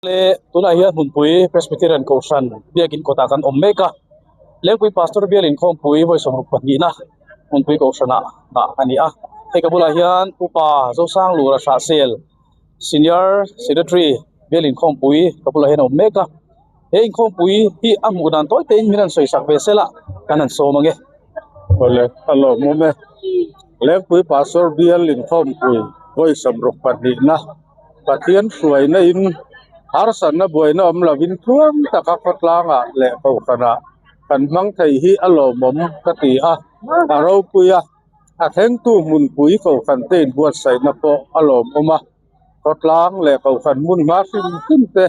Le tunah hian hmunpui Presbyterian Kohhran biakin kawtah kan awm mek a, Lengpui Pastor bial inkhawmpui vawi sawmruk pahnihna hmunpui Kohhranah dah a ni a. Hei ka bulah hian Upa Zosanglura Hrahsel Senior Secretary bial inkhawmpui ka bulah hian a awm mek a. He inkhawmpui hi a hmuh dan tawi tein min rawn sawi sak ve sela kan han sawm ange. Awle a lawmawm e. Lengpui Pastor bial inkhawmpui vawi sawmruk pahnihna. Pathian hruaina in harsatna buaina awm lovin tluang taka khawtlangah leh kohhranah kan hmang thei hi a lawmawm ka ti a, a ropui a, a thlengtu hmunpui kohhran te inbuatsaihna pawh a lawmawm a, khawtlang leh kohhran hmun hma hrim hrim te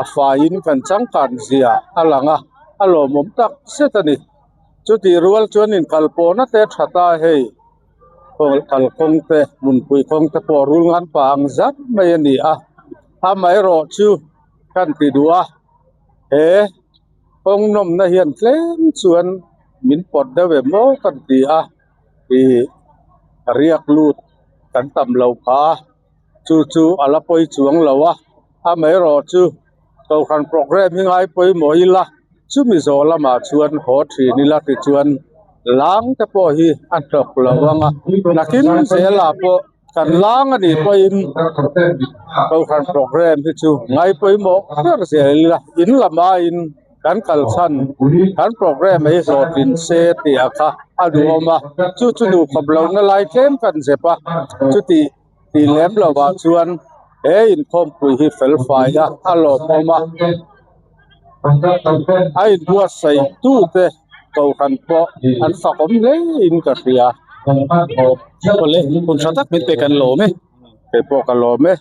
a faiin kan changkan zia a lang a, a lawmawm tak zet a ni. Chutih rual chuan inkalpawhna te tha ta hei. Kalkawng te hmunpui kawng te pawh rul ngan pah ang zat mai a ni a amaherawh chu kan ti duh a he kawng nawmna hian tlem chuan min pawt deuh em aw kan ti a ih riak lut kan tam lo phah a chu chu a la pawi chuang lo a amaherawh chu. Kohhran programme hi ngai pawimawh ila chumi zawh lamah chuan haw thin ila tichuan lang te pawh hi a hnawk lo ang a nakin zelah pawh kan lang a nih pawhin kohhran programme hi chu ngai pawimawh ber zel ila in lam aiin kan kal chhan kan programme hi hlawhtlin se tih a kha a duhawm a chu chu duhkhawp lohna lai tlem kan zep a chuti. Tih lem lovah chuan he inkhawmpui hi fel fai a a lawmawm a a inbuatsaih tute kohhran pawh an fakawm hle in ka hria. Awle hun tha tak min pe kan lawm e. Kei pawh ka lawm e.